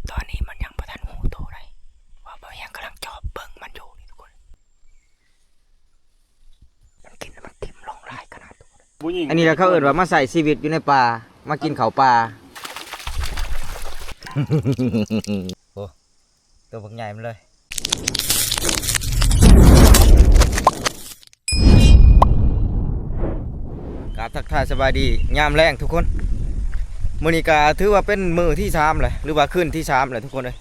ຕອນນີ້ມັນຍັງບໍ່ທັນຮູ້ໂຕໃດ ວ່າບ່າວຮຽງກຳລັງຈອບເບິ່ງມັນຢູ່ນີ້ທຸກຄົນ. ມັນກິນແລ້ວມັນຖິ້ມລົງຫຼາຍຂະໜາດທຸກຄົນ. ອັນນີ້ລະເຂົາເອີ້ນວ່າມາໃຊ້ຊີວິດຢູ່ໃນປ່າ ມາກິນເຂົ້າປ່າ. ໂອ້ ໂຕບັກໃຫຍ່ມັນເລີຍ. ກາບທັກທາຍສະບາຍດີຍາມແລງທຸກຄົນ. ມື້ນີ້ກະຖືວ່າເປັນມື້ທີສາມແຫຼະ ຫຼືວ່າຄືນທີສາມແຫຼະທຸກຄົນເອີຍ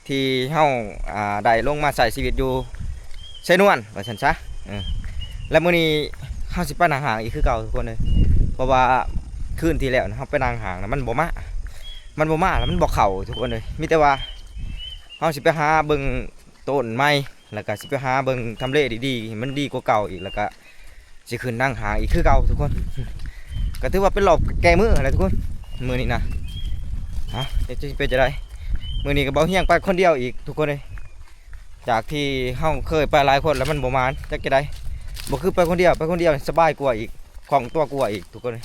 ທີ່ເຮົາ ອ່າ ໄດ້ລົງມາໃຊ້ຊີວິດຢູ່ໄຊນວນວ່າຊັ້ນຊະ. ເອີ ແລະມື້ນີ້ເຮົາຊິໄປນາງຮ້າງອີກຄືເກົ່າທຸກຄົນເອີຍ ເພາະວ່າຄືນທີ່ແລ້ວນະ ເຮົາໄປນາງຮ້າງນະ ມັນບໍ່ມາ ມັນບໍ່ມາ ແລ້ວມັນບໍ່ເຂົ້າທຸກຄົນເອີຍ. ມີແຕ່ວ່າເຮົາຊິໄປຫາເບິ່ງ ຕົ້ນໄມ້ ແລ້ວກະຊິໄປຫາເບິ່ງທຳເລດີໆ ໃຫ້ມັນດີກວ່າເກົ່າອີກ ແລ້ວກະຊິຂຶ້ນນາງຮ້າງອີກຄືເກົ່າທຸກຄົນ. ກະຖືວ່າເປັນລອບແກ້ມືຫັ້ນແຫຼະທຸກຄົນ ມື້ນີ້ນະ. ຮະ ຈະເປັນຈັ່ງໃດ ມື້ນີ້ກະເບົາຮຽງໄປຄົນດຽວອີກທຸກຄົນເອີຍ. ຈາກທີ່ເຮົາເຄີຍໄປຫຼາຍຄົນແລ້ວມັນບໍ່ໝານ ຈັກຈັ່ງໃດ ບໍ່ຄືໄປຄົນດຽວ ໄປຄົນດຽວສະບາຍກວ່າອີກ ຄ່ອງຕົວກວ່າອີກທຸກຄົນເອີຍ.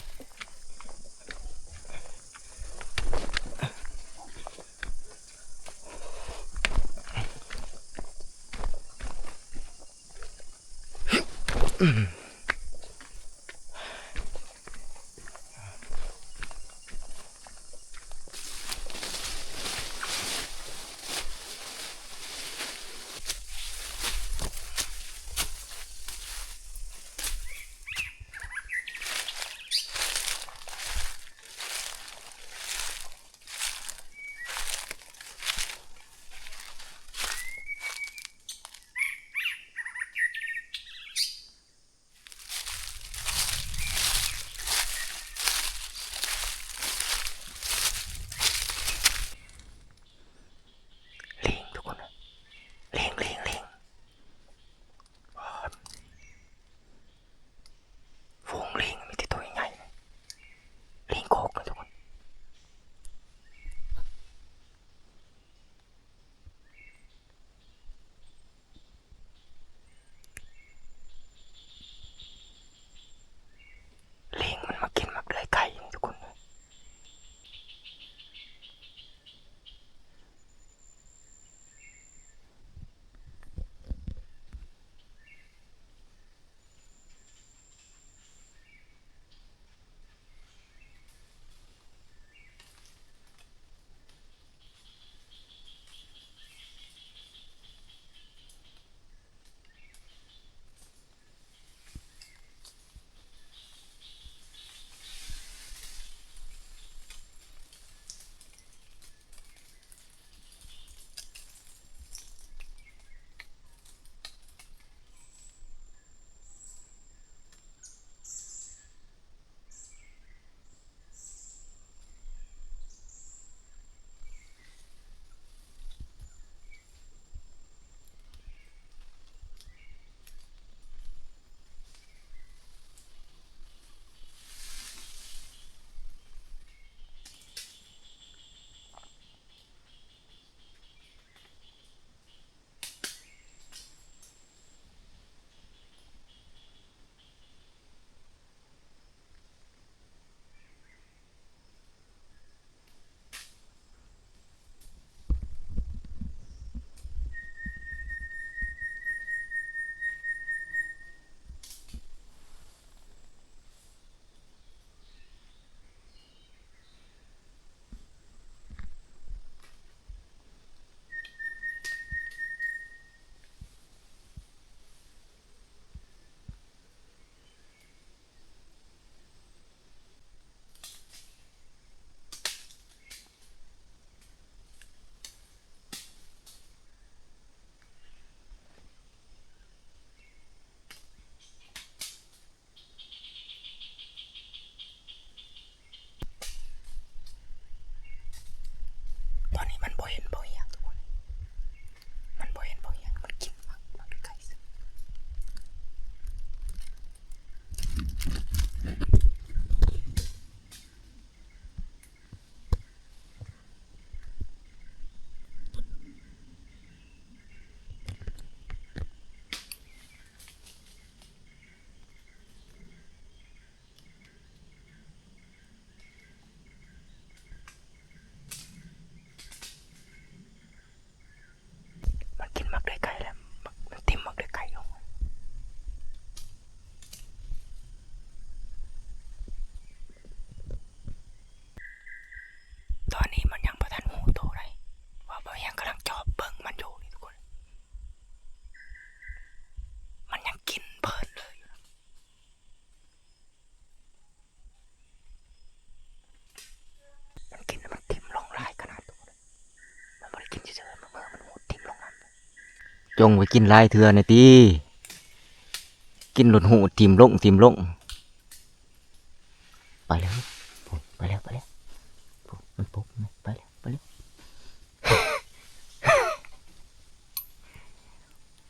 ຈົ່ງໄປກິນຫຼາຍເທື່ອແດ່ຕິ ກິນໂລດ ຫູດຖິ້ມລົງ ຖິ້ມລົງ. ໄປແລ້ວ ໄປແລ້ວ ໄປແລ້ວ ມັນປົກ ໄປແລ້ວ ໄປແລ້ວ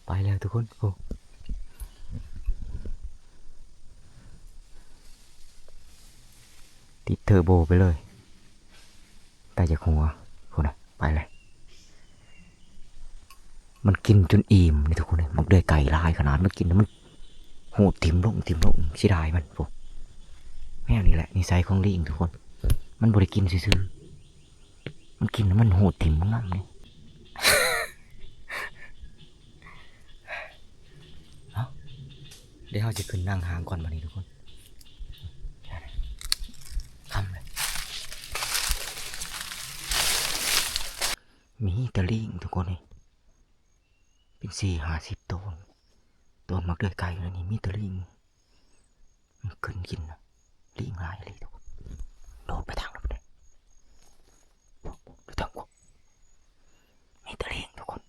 ໄປແລ້ວທຸກຄົນ. ໂອ້ ຕິດເທີໂບໄປເລີຍ ຕາຍຈາກຫົວພຸ້ນນະ ໄປແລ້ວ. ມັນກິນຈົນອີ່ມເດ້ທຸກຄົນເອີຍ ໝາກເດືອຍໄກ່ຫຼາຍຂະໜາດ ມັນກິນແລ້ວມັນຫູດຖິ້ມລົງ ຖິ້ມລົງ ເສຍດາຍມັນ. ໂອ້ ແນວນີ້ແຫຼະນິໄສຂອງລີງທຸກຄົນ ມັນບໍ່ໄດ້ກິນຊື່ໆ ມັນກິນແລ້ວມັນຫູດຖິ້ມລົງນຳເດ້. ເອົາ ດຽວເຮົາຊິຂຶ້ນນັ່ງຫາງກ່ອນບັດນີ້ທຸກຄົນ ຄ່ຳແລ້ວ. ມີແຕ່ລີງທຸກຄົນເອີຍ ເປັນສີ່ຫ້າສິບໂຕ ໂຕໝາກເດືອຍໄກ່ແລ້ວນີ້ ມີແຕ່ລີງ ມັນຂຶ້ນກິນນະ ລີງຫຼາຍອີ່ຫຼີທຸກຄົນ. ໂດດໄປທາງນັ້ນພຸ້ນເດ້ ໄປທາງພຸ້ນ ມີແຕ່ລີງທຸກຄົນ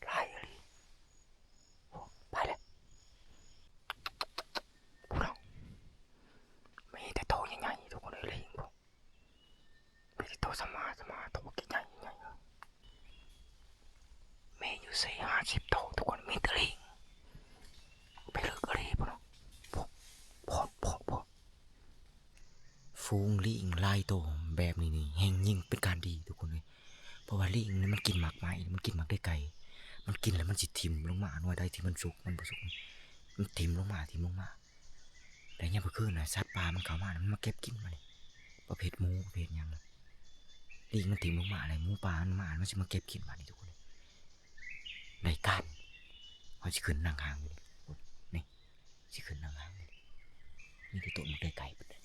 ຫຼາຍອີ່ຫຼີ. ໂອ້ ໄປແລ້ວ ພຸ້ນເນາະ ມີແຕ່ໂຕໃຫຍ່ໆ ທຸກຄົນເອີຍ ລີງພຸ້ນ. ມີແຕ່ໂຕສະໝາ ສະໝາ ໂຕບັກໃຫຍ່ໆ ເອີ ມີຢູ່ສີ່ຫ້າສິບໂຕທຸກຄົນ ມີແຕ່ລີງ ໄປເລິກອີ່ຫຼີພຸ້ນເນາະ. ໂພດ ໂພດ ໂພດ ໂພດ ຝູງລີງຫຼາຍໂຕແບບນີ້ນີ້ ແຮ່ງຍິ່ງເປັນການດີທຸກຄົນເອີຍ ເພາະວ່າລີງນີ້ມັນກິນໝາກໄມ້ ມັນກິນໝາກໄດ້ໄກ ມັນກິນແລ້ວມັນຊິຖິ້ມລົງມາ ໜ່ວຍໃດທີ່ມັນສຸກ ມັນບໍ່ສຸກ ມັນຖິ້ມລົງມາ ຖິ້ມລົງມາ. ແລ້ວຍາມກາງຄືນນະ ສັດປ່າມັນເຂົ້າມາ ມັນມາເກັບກິນບາດນີ້ ປະເພດໝູ ປະເພດຫຍັງນະ ລີງມັນຖິ້ມລົງມາ ແລ້ວໝູປ່າມັນມາ ມັນຊິມາເກັບກິນບາດນີ້ທຸກຄົນ. ໄດ້ການ ເຮົາຊິຂຶ້ນນັ່ງຫາງຢູ່ນີ້ ນີ້ ຊິຂຶ້ນນັ່ງຫາງຢູ່ນີ້ ມີແຕ່ໂຕໝາກເດືອຍໄກ່ເບິດເລີຍ.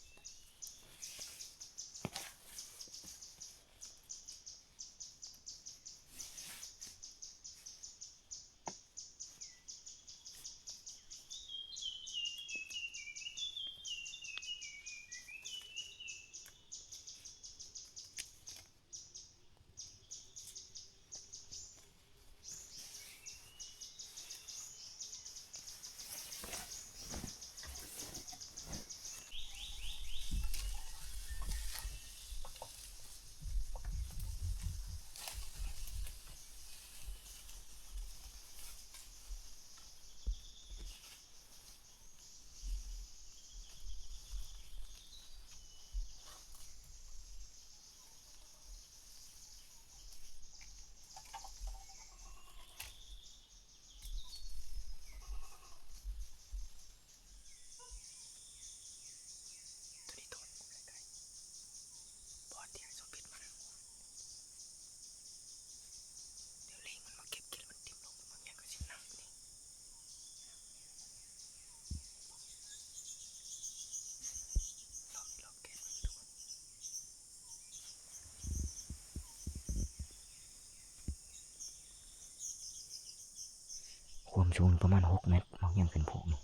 ໂຕນີ້ໂຕໃກ້ໆ ບ່ອນທີ່ອ້າຍສົມພິດມານັ້ນ ດຽວລີງມັນມາເກັບກິນ ມັນຖິ້ມລົງ ບາງຢ່າງກໍຊິນັ່ງຢູ່ນີ້ ລອບນີ້ລອບແກະມັນທຸກຄົນ. ຄວາມສູງປະມານຫົກແມັດ ໝາກຫຍັງເປັນພວກນີ້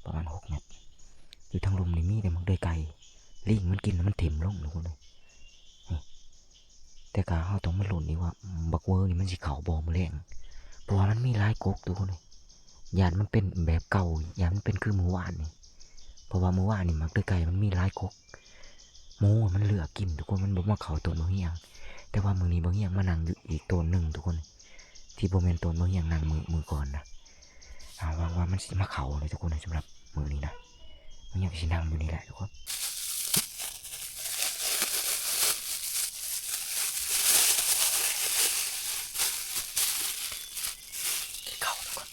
ປະມານຫົກແມັດ. ຢູ່ທາງລຸ່ມນີ້ມີແຕ່ໝາກເດືອຍໄກ່ ລີງມັນກິນແລ້ວມັນຖິ້ມລົງທຸກຄົນເອີຍ. ນີ້ ແຕ່ກະເຮົາຕ້ອງມາລຸ້ນອີກວ່າບັກເວີນີ້ມັນຊິເຂົ້າບໍ່ມື້ແລງ ເພາະວ່າມັນມີຫຼາຍກົກທຸກຄົນເອີຍ. ຢ້ານມັນເປັນແບບເກົ່າ ຢ້ານມັນເປັນຄືມື້ວານນີ້ ເພາະວ່າມື້ວານນີ້ໝາກເດືອຍໄກ່ມັນມີຫຼາຍກົກ. ໝູມັນເລືອກກິນທຸກຄົນ ມັນບໍ່ມາເຂົ້າຕົ້ນບັກຮຽງ. ແຕ່ວ່າມື້ນີ້ບັກຮຽງມານັ່ງຢູ່ອີກຕົ້ນໜຶ່ງທຸກຄົນ ທີ່ບໍ່ແມ່ນຕົ້ນບັກຮຽງນັ່ງມື້ ມື້ກ່ອນນະ. ເຮົາຫວັງວ່າມັນຊິມາເຂົ້າເລີຍທຸກຄົນ ສຳລັບມື້ນີ້ນະ. ບັກຮຽງກໍຊິນັ່ງຢູ່ນີ້ແຫຼະທຸກຄົນ. ກິນເຂົ້າທຸກຄົນ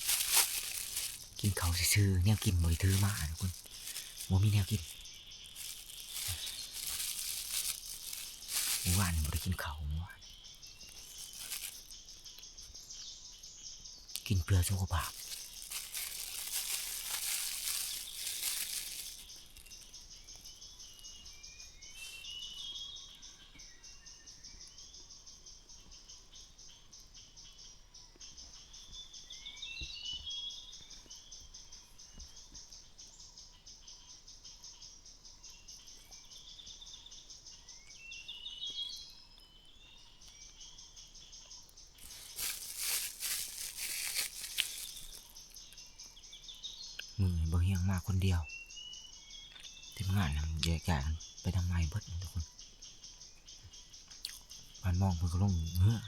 ກິນເຂົ້າຊື່ໆ ແນວກິນບໍ່ໄດ້ຖືມາທຸກຄົນ ບໍ່ມີແນວກິນ. ມື້ວານນີ້ບໍ່ໄດ້ກິນເຂົ້າ ມື້ວານກິນເພື່ອສຸຂະພາບ. ຮຽງມາຄົນດຽວ ທີມງານນະແຍກຍ້າຍກັນໄປທາງໃໝ່ເບິດທຸກຄົນ. ບ້ານມອງເພິ່ນກໍລົງເຮືອ.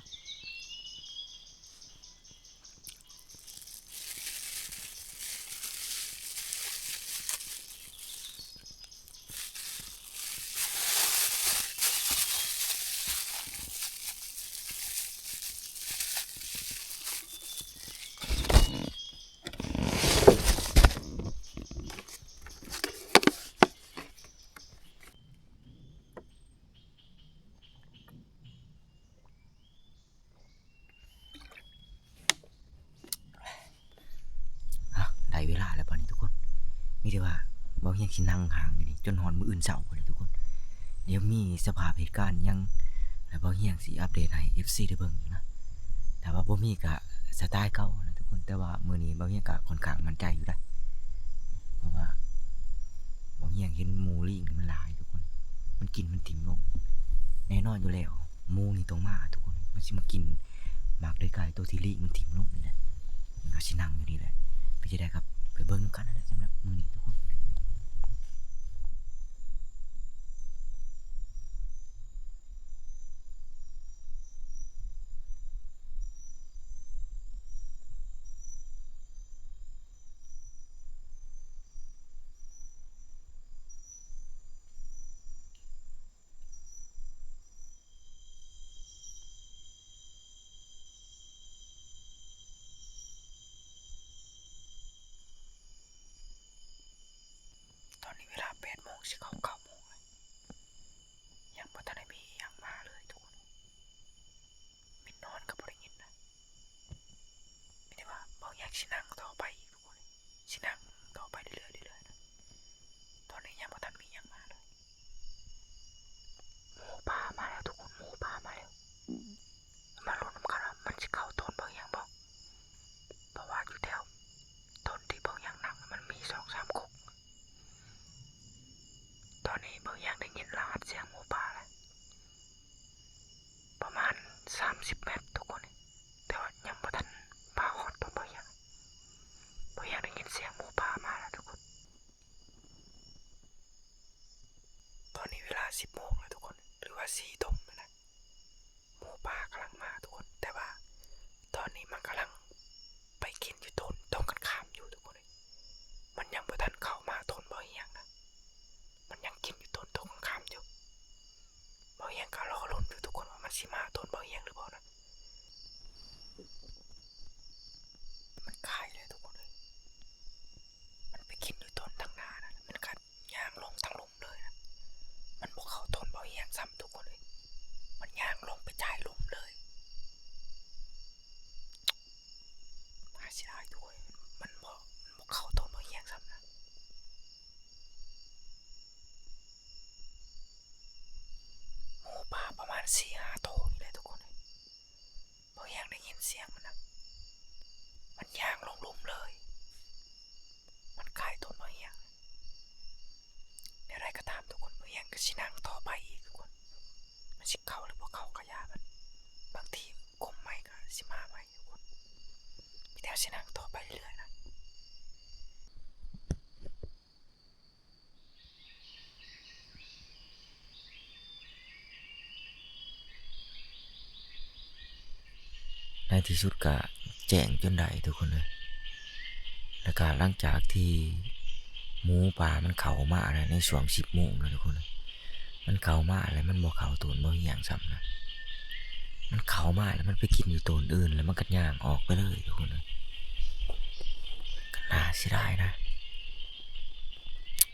ອ່ະ ໄດ້ເວລາແລ້ວບັດນີ້ທຸກຄົນ. ມີແຕ່ວ່າບ່າວຮຽງຊິນັ່ງຫ້າງຢູ່ນີ້ຈົນຮອດມື້ອື່ນເຊົ້າພຸ້ນແຫຼະທຸກຄົນ. ດຽວມີສະພາບເຫດການຫຍັງ ແລ້ວບ່າວຮຽງຊິອັບເດດໃຫ້ເອັຟຊີໄດ້ເບິ່ງນະ. ຖ້າວ່າບໍ່ມີກະສະໄຕເກົ່ານະທຸກຄົນ. ແຕ່ວ່າມື້ນີ້ບ່າວຮຽງກະຂ້ອນຂ້າງໝັ້ນໃຈຢູ່ໃດ໋ ເພາະວ່າບ່າວຮຽງເຫັນໝູລີງມັນຫຼາຍທຸກຄົນ ມັນກິນມັນຖິ້ມລົງ ແນ່ນອນຢູ່ແລ້ວ. ໝູນີ້ຕ້ອງມາທຸກຄົນ ມັນຊິມາກິນໝາກເດືອຍໄກ່ໂຕທີ່ລີງມັນຖິ້ມລົງນີ້ແຫຼະ. ເຮົາຊິນັ່ງຢູ່ນີ້ແຫຼະ ເປັນຈັ່ງໃດກໍໄປເບິ່ງນຳກັນນັ້ນແຫຼະ ສຳລັບມື້ນີ້ທຸກຄົນ. ຕອນນີ້ເວລາແປດໂມງ ຊິເຂົ້າເກົ້າໂມງແລ້ວ ຍັງບໍ່ທັນໄດ້ມີຫຍັງມາເລີຍທຸກຄົນ. ມິດນອນກໍບໍ່ໄດ້ຍິນນະ ມີແຕ່ວ່າເວົ້າຢາກຊິນັ່ງຕໍ່ໄປອີກທຸກຄົນ ຊິນັ່ງຕໍ່ໄປເລື້ອຍໆ ເລື້ອຍໆ ນະ. ຕອນນີ້ຍັງບໍ່ທັນມີຫຍັງມາເລີຍ. ໝູປ່າມາແລ້ວທຸກຄົນ ໝູປ່າມາແລ້ວ. ມາລຸ້ນນຳກັນວ່າມັນຊິເຂົ້າໂຕນເບິ່ງຫຍັງບໍ່ ເພາະວ່າຢູ່ແຖວໂຕນທີ່ເບິ່ງຫຍັງນັ່ງມັນມີສອງສາມກົກ. ຕອນນີ້ເບິ່ງຫຍັງໄດ້ຍິນລະຫັດສຽງໝູປ່າແລ້ວ ປະມານສາມສິບແມັດທຸກຄົນ ແຕ່ວ່າຍັງບໍ່ທັນພາຮອດໂຕນເບິ່ງຫຍັງ. ເບິ່ງຫຍັງໄດ້ຍິນສຽງໝູປ່າມາແລ້ວທຸກຄົນ. ຕອນນີ້ເວລາສິບໂມງແລ້ວທຸກຄົນ ຫຼືວ່າສີ່ທຸ່ມແລ້ວນະ. ໝູປ່າກຳລັງມາທຸກຄົນ ແຕ່ວ່າຕອນນີ້ມັນກຳລັງໄປກິນຢູ່ໂຕນຕົງກັນຂ້າມຢູ່ທຸກຄົນເອີຍ. ມັນຍັງບໍ່ທັນເຂົ້າມາໂຕນບໍ່ຮຽງນະ ມັນຍັງກິນຢູ່ໂຕນຕົງກັນຂ້າມຢູ່. ບໍ່ຮຽງກໍລໍລຸ້ນຢູ່ທຸກຄົນວ່າມັນຊິມາໂຕນບໍ່ຮຽງຫຼືບໍ່ນະ. ມັນກາຍແລ້ວທຸກຄົນເອີຍ ມັນໄປກິນຢູ່ໂຕນທາງໜ້ານັ້ນ ມັນກໍ ຍ່າງລົງທາງລຸ່ມເລີຍນະ ມັນບໍ່ເຂົ້າໂຕນບໍ່ຮຽງຊ້ຳທຸກຄົນເອີຍ ມັນຍ່າງລົງໄປຈາຍລຸ່ມເລີຍ. ໜ້າເສຍດາຍທຸກຄົນ ມັນບໍ່ ມັນບໍ່ເຂົ້າໂຕນບໍ່ຮຽງຊ້ຳນະ. ໝູປ່າປະມານສີ່ຫ້າໂຕນີ້ແຫຼະທຸກຄົນເອີຍ. ບໍ່ຮຽງໄດ້ຍິນສຽງມັນນະ ມັນຍ່າງລົງລຸ່ມເລີຍ ມັນກາຍໂຕນບໍ່ຮຽງ. ແນວໃດກໍຕາມທຸກຄົນ ບໍ່ຮຽງກໍຊິນັ່ງຕໍ່ໄປອີກທຸກຄົນ ມັນຊິເຂົ້າຫຼືບໍ່ເຂົ້າກໍຢ່າມັນ ບາງທີກົມໃໝ່ກໍຊິມາໃໝ່ທຸກຄົນ ມີແຕ່ຊິນັ່ງຕໍ່ໄປເລື້ອຍໆ ນະ. ໃນທີ່ສຸດກະແຈ້ງຈົນໄດ້ທຸກຄົນເອີຍ. ແລ້ວກະຫຼັງຈາກທີ່ໝູປ່າມັນເຂົ້າມານະ ໃນຊ່ວງສິບໂມງນະທຸກຄົນເອີຍ ມັນເຂົ້າມາແລ້ວມັນບໍ່ເຂົ້າໂຕນບໍ່ຮຽງຊ້ຳນະ ມັນເຂົ້າມາແລ້ວມັນໄປກິນຢູ່ໂຕນອື່ນ ແລ້ວມັນກໍຍ່າງອອກໄປເລີຍທຸກຄົນເອີຍ. ກໍໜ້າເສຍດາຍນະ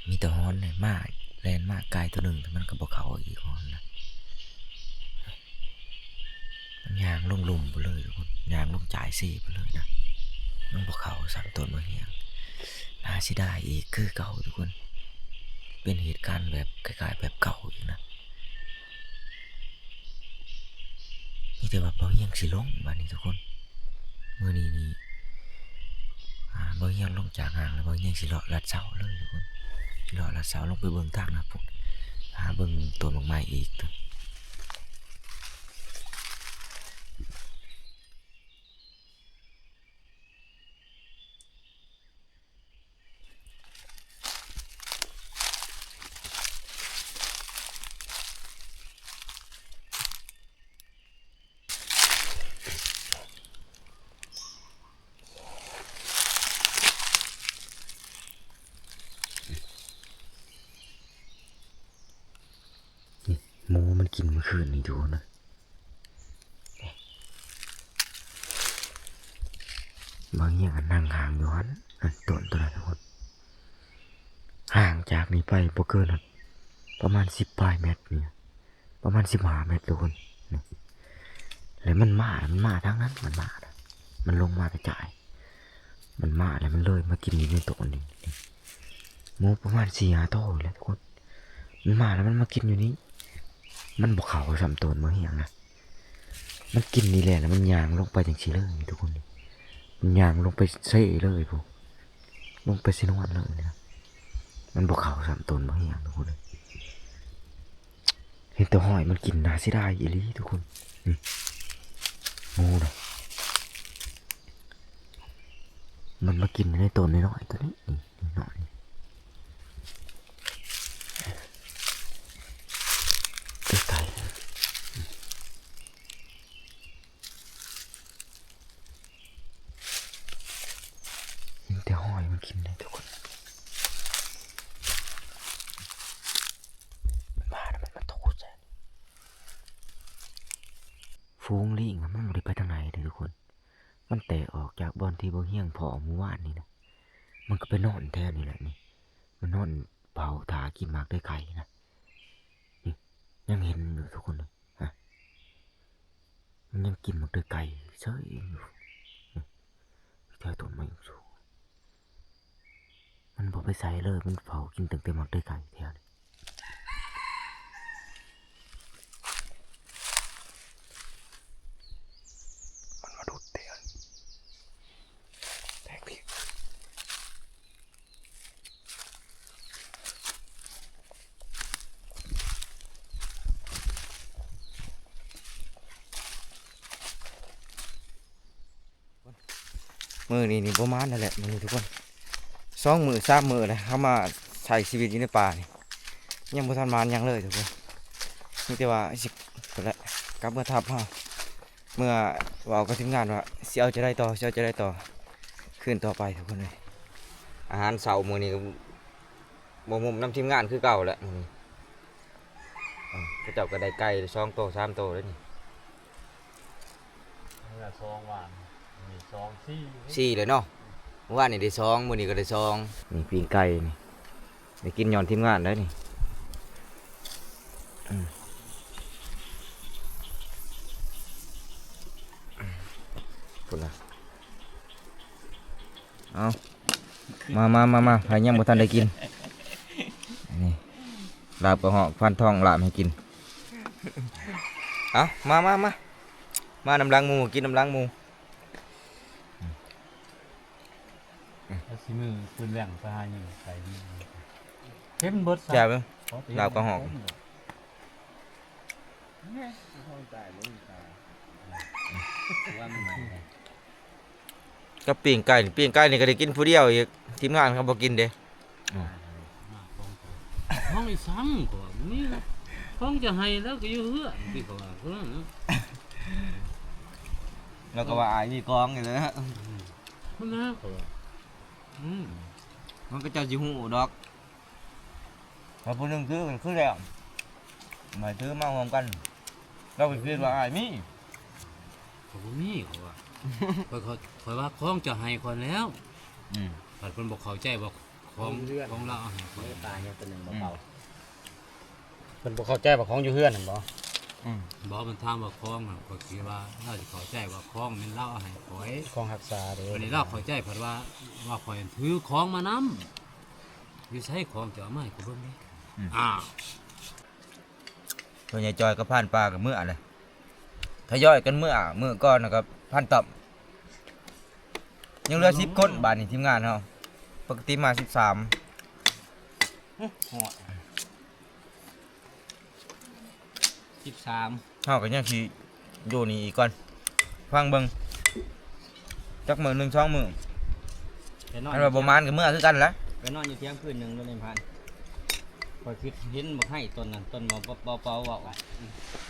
ມີແຕ່ຫອນນີ້ມາ ແລ່ນມາກາຍໂຕໜຶ່ງ ແຕ່ມັນກໍບໍ່ເຂົ້າອີກຫອນນະ ມັນຍ່າງລົງລຸ່ມໄປເລີຍທຸກຄົນ ຍ່າງລົງຈາຍເຊໄປເລີຍນະ ມັນບໍ່ເຂົ້າຊ້ຳໂຕນບໍ່ຮຽງ. ໜ້າເສຍດາຍອີກຄືເກົ່າທຸກຄົນ ເປັນເຫດການແບບຄ້າຍໆແບບເກົ່າອີກນະ. ມີແຕ່ວ່າບໍ່ຮຽງຊິລົງບາດນີ້ທຸກຄົນ ມື້ນີ້ນີ້ ອ່າ ບໍ່ຮຽງລົງຈາກຫ້າງແລ້ວ ບໍ່ຮຽງຊິເລາະລັດເຊົາເລີຍທຸກຄົນ ຊິເລາະລັດເຊົາລົງໄປເບິ່ງທາງໜ້າພຸ້ນ ຫາເບິ່ງໂຕນໝາກໄມ້ອີກ. ກິນມື້ຄືນນີ້ຢູ່ນະ. ບາງຢ່າງກໍນັ່ງຫາງຢູ່ຫັ້ນ ອັນຕົ້ນໂຕນັ້ນພຸ້ນ ຫ່າງຈາກນີ້ໄປບໍ່ເກີນ ປະມານສິບປາຍແມັດນີ້ ປະມານສິບຫ້າແມັດທຸກຄົນ. ນີ້ ແລ້ວມັນມາ ມັນມາທາງນັ້ນ ມັນມານະ ມັນລົງມາແຕ່ຈາຍ ມັນມາແລ້ວມັນເລີຍມາກິນຢູ່ໃນໂຕນີ້. ນີ້ ໝູປະມານສີ່ຫ້າໂຕແຫຼະທຸກຄົນ ມັນມາແລ້ວມັນມາກິນຢູ່ນີ້ ມັນບໍ່ເຂົ້າຊ້ຳໂຕນບໍ່ຮຽງນະ. ມັນກິນນີ້ແຫຼະ ແລ້ວມັນຍ່າງລົງໄປຈັ່ງຊີ້ເລີຍທຸກຄົນ. ມັນຍ່າງລົງໄປເຊເລີຍພຸ້ນ ລົງໄປເຊນວນເລີຍນະ. ມັນບໍ່ເຂົ້າຊ້ຳໂຕນບໍ່ຮຽງທຸກຄົນເອີຍ. ເຫັນແຕ່ຮອຍມັນກິນ ໜ້າເສຍດາຍອີ່ຫຼີທຸກຄົນ. ນີ້ ໝູນະ ມັນມາກິນໃນຕົ້ນນ້ອຍໆໂຕນີ້ ນີ້ນ້ອຍໆ ໃກ້ໆ ເຫັນແຕ່ຮອຍມັນກິນເລີຍທຸກຄົນ. ມັນມາແລ້ວມັນມາໂຕໃສ່ ຝູງລີງນະ ມັນບໍ່ໄດ້ໄປທາງໃດເດ້ທຸກຄົນ. ມັນແຕກອອກຈາກບ່ອນທີ່ບໍ່ຮຽງພໍ້ມື້ວານນີ້ນະ ມັນກໍໄປນອນແຖວນີ້ແຫຼະນີ້. ມັນນອນເຝົ້າຖ້າກິນໝາກເດືອຍໄກ່ນະ. ນີ້ ຍັງເຫັນຢູ່ທຸກຄົນເອີຍ ຮະ ມັນຍັງກິນໝາກເດືອຍໄກ່ເສີຍຢູ່ ນີ້ ແຖວຕົ້ນໄມ້ສູງ. ມັນບໍ່ໄປໃສເລີຍ ມັນເຝົ້າກິນຕັ້ງແຕ່ໝາກເດືອຍໄກ່ແຖວນີ້. ມັນມາດຸດແຖວນີ້ ແທກພີ້. ມື້ນີ້ນີ້ບໍ່ມານແລ້ວແຫຼະ ມື້ນີ້ທຸກຄົນ ສອງມື້ສາມມື້ແລ້ວ ເຮົາມາໃຊ້ຊີວິດຢູ່ໃນປ່ານີ້ ຍັງບໍ່ທັນມານຫຍັງເລີຍທຸກຄົນ. ມີແຕ່ວ່າຊິ ພຸ້ນແຫຼະ ກັບເມືອທັບເຮົາ ເມືອເວົ້າກັບທີມງານວ່າຊິເອົາຈັ່ງໃດຕໍ່ ຊິເອົາຈັ່ງໃດຕໍ່ ຄືນຕໍ່ໄປທຸກຄົນເອີຍ. ອາຫານເຊົ້າມື້ນີ້ກໍບໍ່ໝຸ່ມນຳທີມງານຄືເກົ່າແຫຼະມື້ນີ້. ເຂົາເຈົ້າກໍໄດ້ໄກ່ສອງໂຕສາມໂຕແລ້ວນີ້. ເມື່ອສອງວານ ນີ້ສອງ ສີ່ ສີ່ແລ້ວເນາະ. ມື້ວານນີ້ໄດ້ສອງ ມື້ນີ້ກໍໄດ້ສອງ. ນີ້ປີ້ງໄກ່ນີ້ ໄດ້ກິນຍ້ອນທີມງານໄດ໋ນີ້. ອືມ ພຸ້ນນະ ເອົາ ມາ ມາ ມາ ມາ ໃຜຍັງບໍ່ທັນໄດ້ກິນ ນີ້ ລາບກະຮອກ ພັນທອງລາບໃຫ້ກິນ. ເອົາ ມາ ມາ ມາ ມານຳຫຼັງໝູ່ ກິນນຳຫຼັງໝູ່. ອືມ ແລ້ວຊິມື້ຄືນແວ່ງໄປຫາຍິງໄປ ເຫັນເບິດຊະ ແຈ່ວເບິ່ງ ລາບກະຮອກ. ກັບປີ້ງໄກ່ນີ້ ປີ້ງໄກ່ນີ້ກໍໄດ້ກິນຜູ້ດຽວອີກ ທີມງານເຂົາບໍ່ກິນເດ້. ອືມ ຂອງອີ່ສັງກໍວ່າບໍ່ມີ ຂອງຈະໃຫ້ແລ້ວກໍຢູ່ເຮືອນ ທີ່ເຂົາວ່າ ເອີ ແລ້ວກໍວ່າອ້າຍມີຂອງຢູ່ແລ້ວ ອືມ ມັນນະ ເຂົາວ່າ ອືມ ມັນກໍເຈົ້າຊິຮູ້ດອກ. ຖ້າຜູ້ໜຶ່ງຖືກໍຄືແລ້ວ ໝາຍຖືມາຮ່ວມກັນ ລາວກໍຄິດວ່າອ້າຍມີ ຂ້ອຍບໍ່ມີ ຂ້ອຍວ່າ ຂ້ອຍ ຂ້ອຍ ຂ້ອຍວ່າຂອງເຈົ້າໃຫ້ຂ້ອຍແລ້ວ ອືມ ບັດເພິ່ນບໍ່ເຂົ້າໃຈວ່າຂອງ ຂອງລາວເອົາໃຫ້ຂ້ອຍ ປາຫຍັງຕົວໜຶ່ງບໍ່ເຂົ້າ ອືມ ເພິ່ນບໍ່ເຂົ້າໃຈວ່າຂອງຢູ່ເຮືອນຫັ້ນບໍ່? ອືມ ບໍ່ ມັນຖາມວ່າຂອງຫັ້ນ ຂ້ອຍຄິດວ່າລາວຊິເຂົ້າໃຈວ່າຂອງແມ່ນລາວເອົາໃຫ້ຂ້ອຍ ຂອງຮັກສາເດ້ ບັດນີ້ລາວເຂົ້າໃຈພັດວ່າ ວ່າຂ້ອຍຖືຂອງມານຳ ຢູ່ໃສຂອງເຈົ້າ ເອົາມາໃຫ້ຂ້ອຍເບິ່ງແດ່. ອືມ ອ້າວ ໂຕໃຫຍ່ຈ່ອຍກັບພານປ່າກໍເມືອແຫຼະ ທະຍອຍກັນເມືອ ມື້ກ່ອນນະກໍພານຕ້ອມ ຍັງເຫຼືອສິບຄົນ ບາດນີ້ທີມງານເຮົາ ປົກກະຕິມາສິບສາມ ຮອດ ສິບສາມ ເຮົາກໍຍັງຊິຢູ່ນີ້ອີກກ່ອນ ຟັງເບິ່ງ ຈັກມື້ໜຶ່ງສອງມື້ ໄປນອນ ຄັນວ່າບໍ່ມານກໍເມືອຄືກັນແຫຼະ ໄປນອນຢູ່ທ່ຽງຄືນໜຶ່ງໂລດໃນພັນ ຂ້ອຍຄິດເຫັນບັກໄຮຕົ້ນນັ້ນ ຕົ້ນເບົາໆ ເບົາໆ ເວົ້າ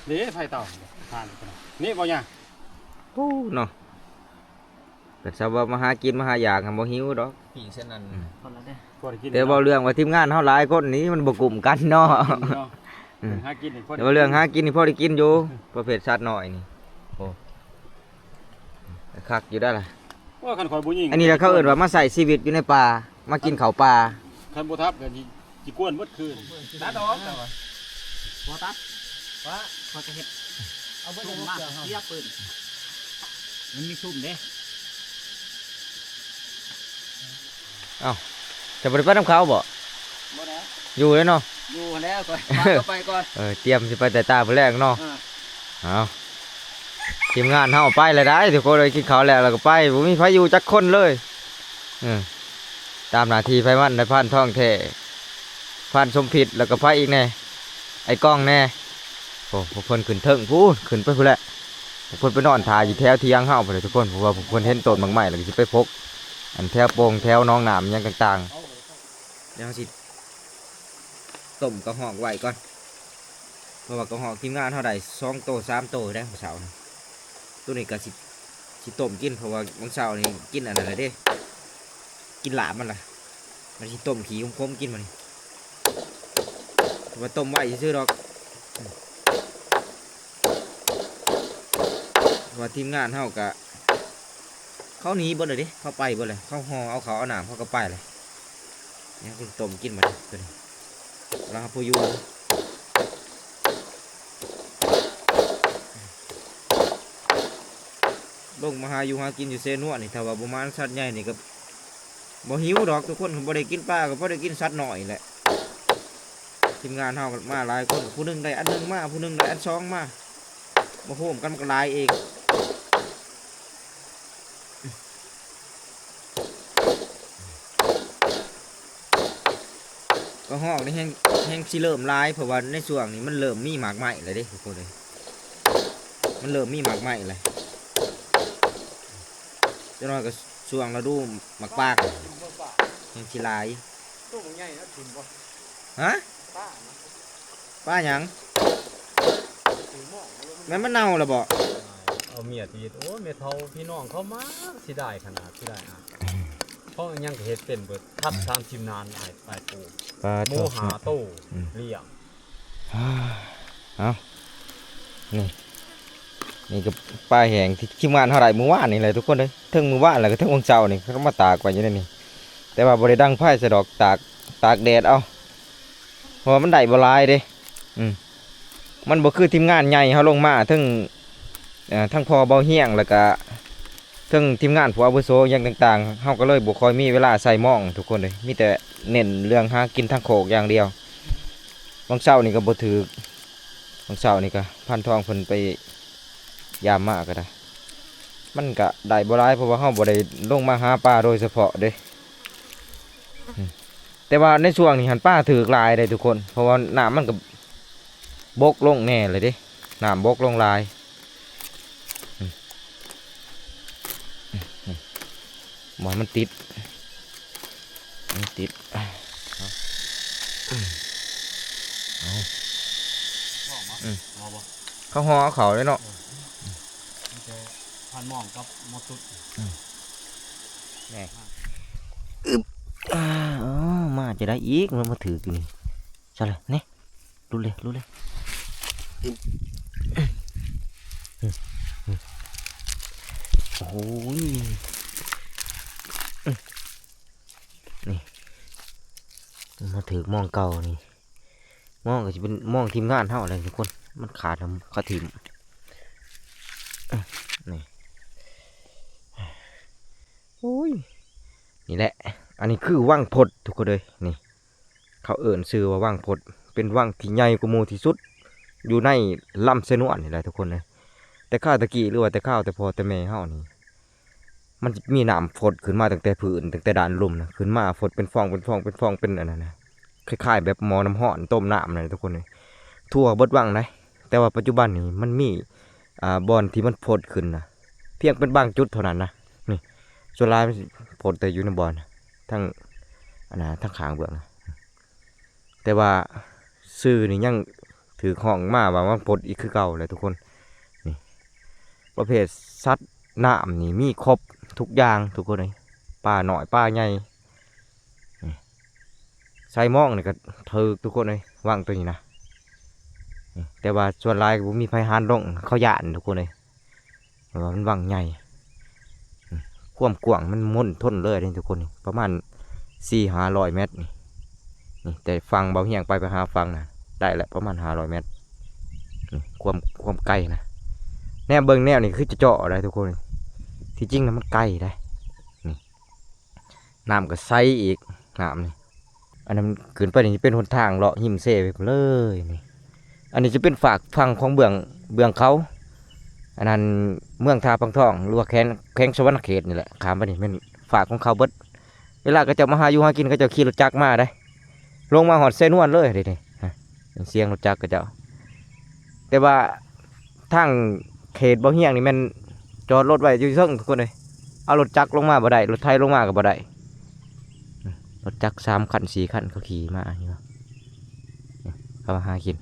ເດ້ ໄຜເຕົາ ຜ່ານ ນີ້ບໍ່ຍາ ໂອ້ ເນາະ. ກໍຊາວວ່າມາຫາກິນມາຫາຢາກຫັ້ນບໍ່ຫິວດອກ ປີ້ງຊັ້ນນັ້ນ ອືມ ຄົນລະເດ້ ແຕ່ເວົ້າເລື່ອງວ່າທີມງານເຮົາຫຼາຍຄົນນີ້ມັນບໍ່ກຸ້ມກັນເນາະ ກິນເນາະ ອືມ ຫາກິນນີ້ພໍ ແຕ່ວ່າເລື່ອງຫາກິນນີ້ພໍໄດ້ກິນຢູ່ ປະເພດສັດນ້ອຍນີ້ ໂອ້ ຄັກຢູ່ໄດ໋ລະ. ໂອ້ ຄັນຂ້ອຍບໍ່ຍິງ ອັນນີ້ລະເຂົາເອີ້ນວ່າມາໃຊ້ຊີວິດຢູ່ໃນປ່າ ມາກິນເຂົ້າປ່າ. ຄັນບໍ່ທັບກໍຊິ ຊິກວນເບິດຄືນ. ຕັດອອກແຕ່ວ່າ ບໍ່ຕັດ ວ່າຂ້ອຍກໍເຮັດ ເອົາເບິດ ມາເສຍປືນ ມັນມີຊຸມເດ້. ເອົ້າ ຈະບໍ່ໄດ້ໄປນຳເຂົາບໍ? ບໍ່ແລ້ວ ຢູ່ແລ້ວເນາະ ຢູ່ຫັ້ນແລ້ວ ຂ້ອຍ ພາເຂົາໄປກ່ອນ. ເອີ ຕຽມຊິໄປແຕ່ຕາມື້ແລງເນາະ. ເອີ ເອົ້າ ທີມງານເຮົາໄປແລ້ວໄດ໋ ທຸກຄົນເອີຍ ກິນເຂົ້າແລ້ວ ແລ້ວກໍໄປ ບໍ່ມີໃຜຢູ່ຈັກຄົນເລີຍ. ເອີ ຕາມໜ້າທີ່ໃຜມັນ ນາຍພານທອງແທ້ ພານສົມພິດ ແລ້ວກໍໃຜອີກແດ່ ໄອ້ກ້ອງແດ່. ໂອ້ ພວກເພິ່ນຂຶ້ນເທິງພຸ້ນ ຂຶ້ນໄປພຸ້ນແຫຼະ ພວກເພິ່ນໄປນອນຖ້າຢູ່ແຖວຖຽງເຮົາພຸ້ນແຫຼະທຸກຄົນ ເພາະວ່າພວກເພິ່ນເຫັນຕົ້ນໝາກໄມ້ ແລ້ວກໍຊິໄປພົກ ອັນແຖວໂປ່ງແຖວໜອງນ້ຳຫຍັງຕ່າງໆ. ດຽວເຮົາຊິຕົ້ມກະຮອກໄວ້ກ່ອນ ເພາະວ່າກະຮອກທີມງານເຮົາໄດ້ສອງໂຕສາມໂຕໄດ໋ມື້ເຊົ້ານີ້. ໂຕນີ້ກໍຊິ ຊິຕົ້ມກິນ ເພາະວ່າມື້ເຊົ້ານີ້ກິນອັນນັ້ນແລ້ວເດ້ ກິນລາບມັນລະ ມັນຊິຕົ້ມຂີ້ຂົມໆກິນບັດນີ້ ເພາະວ່າຕົ້ມໄວ້ຊື່ໆດອກ. ເພາະວ່າທີມງານເຮົາກະ ເຂົາໜີເບິດແລ້ວເດ້ ເຂົາໄປເບິດແລ້ວ ເຂົາຫໍ່ເອົາເຂົ້າເອົານ້ຳ ເຂົາກໍໄປແລ້ວ. ຍັງຊິຕົ້ມກິນບັດນີ້ ລາວຜູ້ຢູ່ ລົງມາຫາຢູ່ຫາກິນຢູ່ເຊນວນນີ້ ຖ້າວ່າບໍ່ມານຳສັດໃຫຍ່ນີ້ກໍບໍ່ຫິວດອກທຸກຄົນ. ຄັນບໍ່ໄດ້ກິນປາກໍພໍໄດ້ກິນສັດນ້ອຍແຫຼະ. ທີມງານເຮົາກໍມາຫຼາຍຄົນ ຜູ້ໜຶ່ງໄດ້ອັນໜຶ່ງມາ ຜູ້ໜຶ່ງໄດ້ອັນສອງມາ ມາໂຮມກັນມັນກໍຫຼາຍເອງ. ກະຮອກນີ້ແຮງ ແຮງຊິເລີ່ມຫຼາຍ ເພາະວ່າໃນຊ່ວງນີ້ມັນເລີ່ມມີໝາກໄມ້ແລ້ວເດ້ທຸກຄົນເອີຍ ມັນເລີ່ມມີໝາກໄມ້ແລ້ວ. ຈັກໜ້ອຍກໍຊ່ວງລະດູໝາກປາກແຮງຊິຫຼາຍ. ໂຕບັກໃຫຍ່ນະ ຖິ້ມບໍ່? ຮະ? ປານະ ປາຫຍັງ? ແມ່ນມັນເນົ່າແລ້ວບໍ? ເອົາເມຍຕີດ ໂອ້ຍ ແມ່ເຖົ້າພີ່ນ້ອງເຂົາມາເສຍດາຍຂະໜາດ ເສຍດາຍອາຍ ເຂົາຍັງເຮັດເປັນເບິດ ທັບສາມສິບນານ ອາຍ ອາຍປູ ປາ ໝູຫ້າໂຕ ອືມ ລ້ຽງ. ເອົາ ນີ້ ນີ້ກໍປາແຫ້ງທີ່ທີມງານເຮົາໄດ້ມື້ວານນີ້ແຫຼະທຸກຄົນເອີຍ ເຖິງມື້ວານແລ້ວກໍເຖິງວັນເສົານີ້ ເຂົາມາຕາກໄວ້ຢູ່ໃນນີ້ ແຕ່ວ່າບໍ່ໄດ້ດັງໄຟໃສ່ດອກ ຕາກ ຕາກແດດເອົາ ເພາະວ່າມັນໄດ້ບໍ່ຫຼາຍເດ້. ອືມ ມັນບໍ່ຄືທີມງານໃຫຍ່ເຮົາລົງມາ ເຖິງ ເອີ ທັງພໍ່ເບົາຮຽງ ແລ້ວກະເຖິງທີມງານຜູ້ອາວຸໂສຫຍັງຕ່າງໆ ເຮົາກໍເລີຍບໍ່ຄ່ອຍມີເວລາໃສ່ມອງທຸກຄົນເອີຍ ມີແຕ່ເນັ້ນເລື່ອງຫາກິນທາງໂຄກຢ່າງດຽວ. ຫວ່າງເຊົ້ານີ້ກໍບໍ່ຖືກ ຫວ່າງເຊົ້ານີ້ກໍພັນທອງເພິ່ນໄປຢາມມາກໍໄດ້ ມັນກໍໄດ້ບໍ່ຫຼາຍ ເພາະວ່າເຮົາບໍ່ໄດ້ລົງມາຫາປາໂດຍສະເພາະເດ້. ອືມ ແຕ່ວ່າໃນຊ່ວງນີ້ຫັ້ນປາຖືກຫຼາຍເດ້ທຸກຄົນ ເພາະວ່ານ້ຳມັນກໍບົກລົງແດ່ແລ້ວເດ້ ນ້ຳບົກລົງຫຼາຍ. ອືມ ອືມ ບໍ່ໃຫ້ມັນຕິດ ມັນຕິດ ເອົາ ເອົາ ອືມ ເອົາບໍ່ ເຂົາຫໍ່ເອົາເຂົ້າເດ້ເນາະ ເອີ ມີແຕ່ພັນມອງກັບໝໍ້ຕຸດ ອືມ ແນ່ ອຶບ ອ້າ ເອົາ ມາຈະໄດ້ອີກ ມັນມາຖືກຢູ່ນີ້ ໃຊ່ລະ ນີ້ ຫຼຸດເລີຍ ຫຼຸດເລີຍ ອືມ ໂອ້ຍ ອືມ ນີ້ ມາຖືກມອງເກົ່ານີ້ ມອງກໍຊິເປັນມອງທີມງານເຮົາແຫຼະທຸກຄົນ ມັນຂາດນຳຂາທີມ ນີ້ ໂອ້ຍ ນີ້ແຫຼະ ອັນນີ້ຄືວັງພົດທຸກຄົນເອີຍ ນີ້ ເຂົາເອີ້ນຊື່ວ່າວັງພົດ ເປັນວັງທີ່ໃຫຍ່ກວ່າໝູ່ທີ່ສຸດ ຢູ່ໃນລຳຊະນວນນີ້ແຫຼະທຸກຄົນເອີຍ ແຕ່ຄາວແຕ່ກີ້ ຫຼືວ່າແຕ່ຄາວແຕ່ພໍ່ແຕ່ແມ່ເຮົານີ້ ມັນຈະມີນ້ຳຟົດຂຶ້ນມາຕັ້ງແຕ່ພື້ນ ຕັ້ງແຕ່ດ້ານລຸ່ມນະ ຂຶ້ນມາຟົດເປັນຟອງ ເປັນຟອງ ເປັນຟອງ ເປັນອັນນັ້ນນະ ຄ້າຍໆແບບໝໍ້ນ້ຳຮ້ອນຕົ້ມນ້ຳນັ້ນແຫຼະທຸກຄົນເອີຍ ທົ່ວເບິດວັງໃດ໋. ແຕ່ວ່າປັດຈຸບັນນີ້ມັນມີ ອ່າ ບ່ອນທີ່ມັນຟົດຂຶ້ນນະ ພຽງເປັນບາງຈຸດເທົ່ານັ້ນນະ ນີ້ ສ່ວນຫຼາຍມັນຊິຟົດແຕ່ຢູ່ໃນບ່ອນທາງ ອັນນະ ທາງຂ້າງເບື້ອງນະ ແຕ່ວ່າຊື່ນີ້ຍັງຖືກຮ້ອງມາວ່າວັງພົດອີກຄືເກົ່າແຫຼະທຸກຄົນ ນີ້ ປະເພດສັດນ້ຳນີ້ມີຄົບທຸກຢ່າງທຸກຄົນເອີຍ ປານ້ອຍປາໃຫຍ່ ນີ້ ໃສ່ມອງນີ້ກໍຖືກທຸກຄົນເອີຍ ວັງໂຕນີ້ນະ ນີ້ ແຕ່ວ່າສ່ວນຫຼາຍກໍບໍ່ມີໃຜຫານລົງ ເຂົາຢ້ານທຸກຄົນເອີຍ ເພາະວ່າມັນວັງໃຫຍ່. ຄວາມກວ້າງມັນມົນທົນເລີຍເດ້ທຸກຄົນ ປະມານສີ່ຫ້າຮ້ອຍແມັດນີ້. ນີ້ແຕ່ຝັ່ງເບົາຮຽງໄປ ໄປຫາຝັ່ງນະ ໄດ້ແຫຼະປະມານຫ້າຮ້ອຍແມັດນີ້ ຄວາມ ຄວາມໄກນະ. ແນມເບິ່ງແນວນີ້ຄືຈະເຈາະໄດ້ທຸກຄົນ ທີ່ຈິງນະມັນໄກໄດ໋. ນີ້ ນ້ຳກໍໃສອີກ ນ້ຳນີ້. ອັນນັ້ນຂຶ້ນໄປນີ້ເປັນຫົນທາງເລາະຮິມເຊໄປພຸ້ນເລີຍນີ້. ອັນນີ້ຈະເປັນຟາກຝັ່ງຂອງເບື້ອງ ເບື້ອງເຂົາ ອັນນັ້ນເມືອງທ່າພັງທອງ ຫຼືວ່າແຂວງ ແຂວງສະຫວັນນະເຂດນີ້ແຫຼະ. ຂ້າມໄປນີ້ແມ່ນຟາກຂອງເຂົາເບິດ. ເວລາເຂົາເຈົ້າມາຫາຢູ່ຫາກິນ ເຂົາເຈົ້າຂີ່ລົດຈັກມາໄດ໋ ລົງມາຮອດເຊນວນເລີຍເດນີ້. ຮະ ສຽງລົດຈັກເຂົາເຈົ້າ. ແຕ່ວ່າທາງເຂດເບົາຮຽງນີ້ແມ່ນຈອດລົດໄວ້ຢູ່ເທິງທຸກຄົນເອີຍ ເອົາລົດຈັກລົງມາບໍ່ໄດ້ ລົດໄຖລົງມາກໍບໍ່ໄດ້. ອືມ ລົດຈັກສາມຄັນສີ່ຄັນເຂົາຂີ່ມາຢູ່ ນີ້ ເຂົາມາຫາກິນ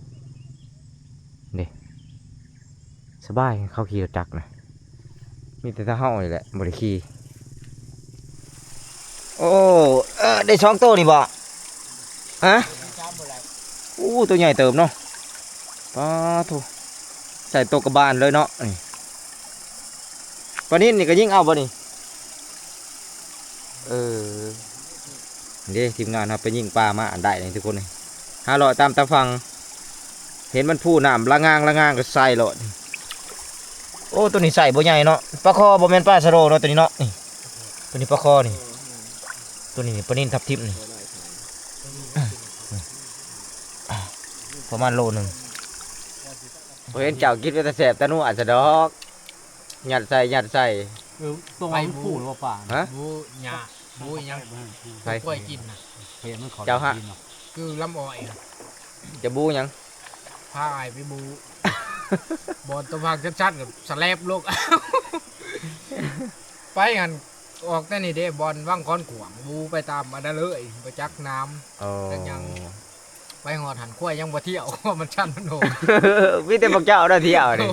ເດ້. ສະບາຍ ເຂົາຂີ່ລົດຈັກນະ ມີແຕ່ເຮົານີ້ແຫຼະບໍ່ໄດ້ຂີ່. ໂອ້ ເອີ ໄດ້ສອງໂຕນີ້ບໍ່? ຮະ? ໂອ້ ໂຕໃຫຍ່ເຕີບເນາະ. ປາໂທ້ ໃສ່ໂຕກະບານເລີຍເນາະນີ້. ປານິນນີ້ກໍຍິງເອົາບໍ່ນີ້? ເອີ ເດ້ ທີມງານເຮົາໄປຍິງປາມາອັນໃດນີ້ທຸກຄົນນີ້ ຫາເລາະຕາມຕາຝັ່ງ ເຫັນມັນພູນ້ຳລະງາງລະງາງກໍໃສ່ໂລດ. ໂອ້ ໂຕນີ້ໄຊບໍ່ໃຫຍ່ເນາະ ປາຄໍ່ ບໍ່ແມ່ນປາສະໂດເນາະ ໂຕນີ້ເນາະ. ນີ້ ໂຕນີ້ປາຄໍ່ນີ້ ໂຕນີ້ປານິນທັບທິມນີ້ ປະມານໂລໜຶ່ງ. ບໍ່ເຫັນເຈົ້າກິນເປັນຕາແຊບຕານົວຊະດອກ ຍັດໃສ່ ຍັດໃສ່. ເອີ ຕົວມັນ ໄປບູ ປູກຫຼືວ່າປາ? ຮະ? ບູຫຍ້າ ບູອີ່ຫຍັງ ໃຜ? ກ້ວຍກິນນະ ເຫັນມັນເຂົ້າ ເຈົ້າຫະ ກິນເນາະ ຄືລຳອ້ອຍນະ. ຈະບູຫຍັງ? ພາອ້າຍໄປບູ ບ່ອນຕົວພັງຊັດໆ ກໍສະແລັບລົງ ໄປຫັ້ນ ອອກແຕ່ນີ້ເດ້ ບ່ອນວັງຄອນຂວາງ ບູໄປຕາມອັນນັ້ນເລີຍ ໄປຈັກນ້ຳ ອໍ ຈັກຫຍັງ. ໄປຮອດຫັ້ນ ຄວາຍຍັງບໍ່ທ່ຽວ ເພາະມັນຊັນມັນໂຫດ ມີແຕ່ພວກເຈົ້າໄດ້ທ່ຽວນີ້.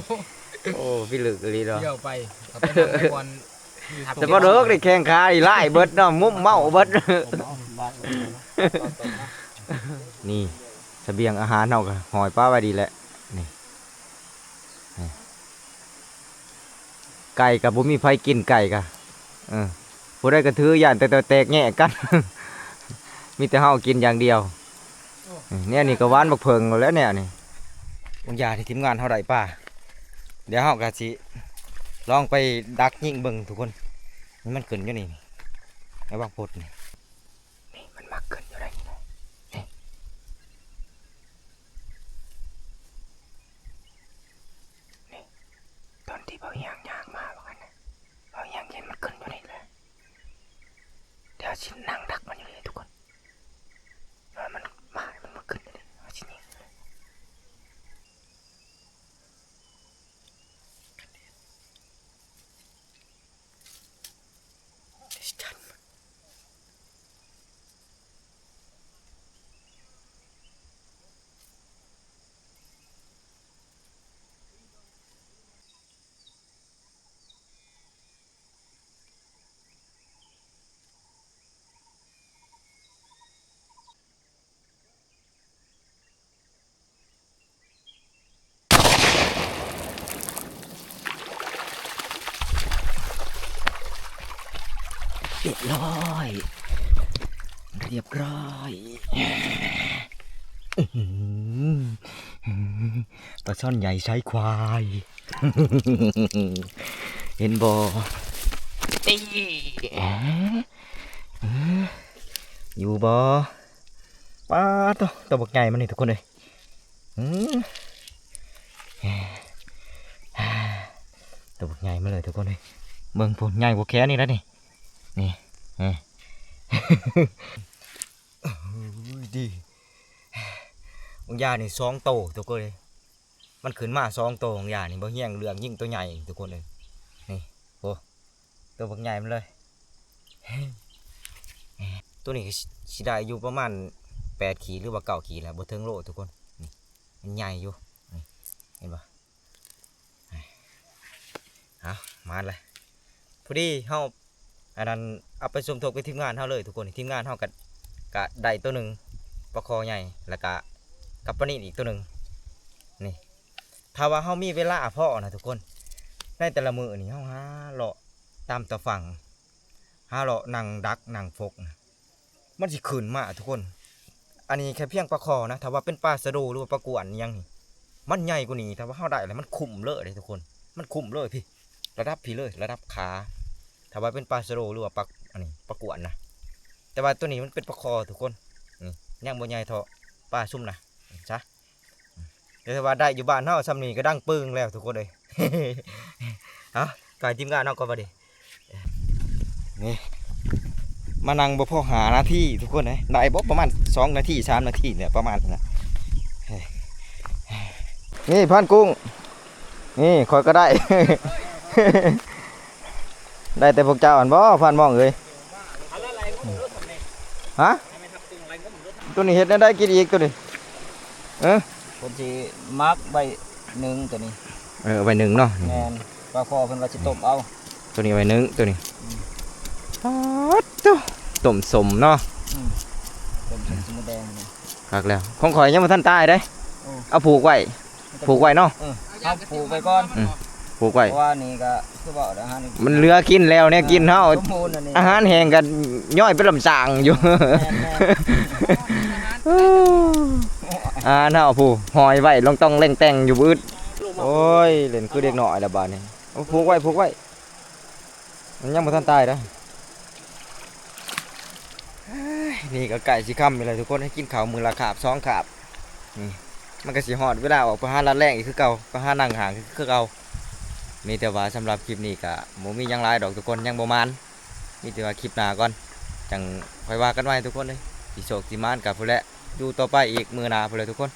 ໂອ້ ພິລຶກອີ່ຫຼີເນາະ ທ່ຽວໄປ ເຂົາໄປນັ່ງໄປບ່ອນ ສະເພາະເດີກນີ້ແຂ້ງຂານີ້ລາຍເບິດເນາະ ມຸມເມົາເບິດ. ນີ້ ສະບຽງອາຫານເຮົາກໍຫ້ອຍປະໄວ້ດີແຫຼະ ນີ້ ນີ້. ໄກ່ກໍບໍ່ມີໃຜກິນ ໄກ່ກໍ ເອີ ຜູ້ໃດກໍຖື ຢ້ານແຕ່ ແຕ່ແຕກແຍກກັນ ມີແຕ່ເຮົາກິນຢ່າງດຽວ. ແນວນີ້ກໍຫວ່ານບັກເຜິ້ງແລ້ວແນວນີ້. ບາງຢ່າງທີ່ທີມງານເຮົາໄດ້ປາ ດຽວເຮົາກໍຊິລອງໄປດັກຍິງເບິ່ງທຸກຄົນ. ນີ້ມັນຂຶ້ນຢູ່ນີ້ ໃນວັງພົດນີ້ ນີ້ມັນມັກຂຶ້ນຢູ່ໃນນີ້ ນີ້ ນີ້ ຕອນທີ່ເບົາຮຽງຍ່າງມາວ່າຊັ້ນນະ ເບົາຮຽງເຫັນມັນຂຶ້ນຢູ່ນີ້ແຫຼະ. ດຽວຊິນັ່ງດັກມັນຢູ່ນີ້ທຸກຄົນ ວ່າມັນມາ ມັນມາຂຶ້ນຢູ່ນີ້ ເຮົາຊິຍິງ. ຮຽບຮ້ອຍ ຮຽບຮ້ອຍ ປາຊ່ອນໃຫຍ່ໄຊຄວາຍ ເຫັນບໍ່? ຢູ່ບໍ່? ປາດໂທ້ ໂຕບັກໃຫຍ່ມັນນີ້ທຸກຄົນເອີຍ ອື ໂຕບັກໃຫຍ່ມາເລີຍທຸກຄົນເອີຍ ເບິ່ງພຸ້ນ ໃຫຍ່ກວ່າແຂນອີກແລ້ວນີ້ ນີ້ ນີ້ ເອີຍ ດີ ບາງຢ່າງນີ້ສອງໂຕທຸກຄົນເອີຍ ມັນຂຶ້ນມາສອງໂຕ ບາງຢ່າງນີ້ ເບົາຮຽງເລືອກຍິງໂຕໃຫຍ່ທຸກຄົນເອີຍ ນີ້ ໂອ້ ໂຕບັກໃຫຍ່ມັນເລີຍ ໂຕນີ້ກໍຊິ ຊິໄດ້ຢູ່ປະມານແປດຂີດ ຫຼືວ່າເກົ້າຂີດແຫຼະ ບໍ່ເຖິງໂລທຸກຄົນ ນີ້ ມັນໃຫຍ່ຢູ່ ນີ້ ເຫັນບໍ່? ເອົາ ມາແລ້ວ ພໍດີເຮົາ ອັນນັ້ນ ເອົາໄປສົມທົບກັບທີມງານເຮົາເລີຍທຸກຄົນ ທີມງານເຮົາກໍ ກໍໄດ້ໂຕໜຶ່ງ ປາຄໍ່ໃຫຍ່ ແລ້ວກໍກັບປານິນອີກໂຕໜຶ່ງ ນີ້ ຖ້າວ່າເຮົາມີເວລາພໍນະທຸກຄົນ ໃນແຕ່ລະມື້ນີ້ເຮົາຫາເລາະຕາມຕາຝັ່ງ ຫາເລາະນັ່ງດັກນັ່ງຟົກນະ ມັນຊິຂຶ້ນມາທຸກຄົນ. ອັນນີ້ແຄ່ພຽງປາຄໍ່ນະ ຖ້າວ່າເປັນປາຊະໂດ ຫຼືວ່າປາກວນອີ່ຫຍັງນີ້ ມັນໃຫຍ່ກວ່ານີ້ ຖ້າວ່າເຮົາໄດ້ແລ້ວມັນຄຸ້ມເລີຍເດ້ທຸກຄົນ ມັນຄຸ້ມເລີຍພີ້ ລະດັບພີ້ເລີຍ ລະດັບຂາ. ຖ້າວ່າເປັນປາຊະໂດ ຫຼືວ່າປາ ອັນນີ້ປາກວນນະ ແຕ່ວ່າໂຕນີ້ມັນເປັນປາຄໍ່ທຸກຄົນ ນີ້ຍັງບໍ່ໃຫຍ່ເທົ່າປາຊຸມນະ ຊະ ແຕ່ວ່າໄດ້ຢູ່ບ້ານເຮົາຊ່ຳນີ້ກໍດັງປຶ້ງແລ້ວທຸກຄົນເອີຍ. ເອົາ ກາຍທີມງານເຮົາກໍບໍ່ໄດ້ ນີ້ ມານັ່ງບໍ່ພໍຫ້ານາທີທຸກຄົນເອີຍ ໄດ້ບໍ່ປະມານສອງນາທີ ສາມນາທີນີ້ແຫຼະ ປະມານນີ້ນະ. ນີ້ພານກຸ້ງ ນີ້ຂ້ອຍກໍໄດ້ ໄດ້ແຕ່ພວກເຈົ້າຫັ້ນບໍ່ ພານມອງເອີຍ? ຮະ? ໂຕນີ້ເຮັດແນວໃດກິນອີກໂຕນີ້? ເອີ ເພິ່ນຊິໝັກໄວ້ໜຶ້ງໂຕນີ້ ເອີ ໄວ້ໜຶ້ງເນາະ. ແມ່ນ ປາຄໍ່ເພິ່ນວ່າຊິຕົ້ມເອົາ ໂຕນີ້ໄວ້ໜຶ້ງໂຕນີ້. ອືມ ປາດໂທ້ ຕົ້ມສົ້ມເນາະ. ອືມ ຕົ້ມສົ້ມສີມະແດງນີ້ ຄັກແລ້ວ. ຂອງຂ້ອຍຍັງບໍ່ທັນຕາຍເດ້ ເອີ ເອົາຜູກໄວ້ ຜູກໄວ້ເນາະ. ເອີ ເຮົາຜູກໄວ້ກ່ອນ ອືມ ຜູກໄວ້ ເພາະວ່ານີ້ກໍຄືເວົ້າແລ້ວ ມັນເຫຼືອກິນແລ້ວ ແນວກິນເຮົາ ສົມບູນອັນນີ້ ອາຫານແຫ້ງກໍຍ້ອຍໄປລຳສາງຢູ່. ແມ່ນໆ ອາຫານເຮົາຜູ້ຫ້ອຍໄວ້ ລອງຕ້ອງແລ່ງແຕ່ງຢູ່ບໍ່ອຶດ. ໂອ້ຍ ຫຼິ້ນຄືເດັກນ້ອຍລະບາດນີ້. ໂອ້ ຜູກໄວ້ ຜູກໄວ້ ມັນຍັງບໍ່ທັນຕາຍເດ້. ນີ້ກໍໃກ້ຊິຄ່ຳຢູ່ແລ້ວທຸກຄົນ ໃຫ້ກິນເຂົ້າມື້ລະຄາບສອງຄາບ. ນີ້ ມັນກໍຊິຮອດເວລາອອກໄປຫາລັດແລ້ງອີກຄືເກົ່າ ໄປຫານັ່ງຫ້າງຄືເກົ່າ. ມີແຕ່ວ່າສຳລັບຄລິບນີ້ກໍບໍ່ມີຫຍັງຫຼາຍດອກທຸກຄົນ ຍັງບໍ່ໝານ. ມີແຕ່ວ່າຄລິບໜ້າກ່ອນ ຈັ່ງຄ່ອຍວ່າກັນໃໝ່ທຸກຄົນເອີຍ. ຊິໂຊກຊິໝານກໍພຸ້ນແຫຼະ ຢູ່ຕໍ່ໄປອີກມື້ໜ້າພຸ້ນແຫຼະທຸກຄົນ.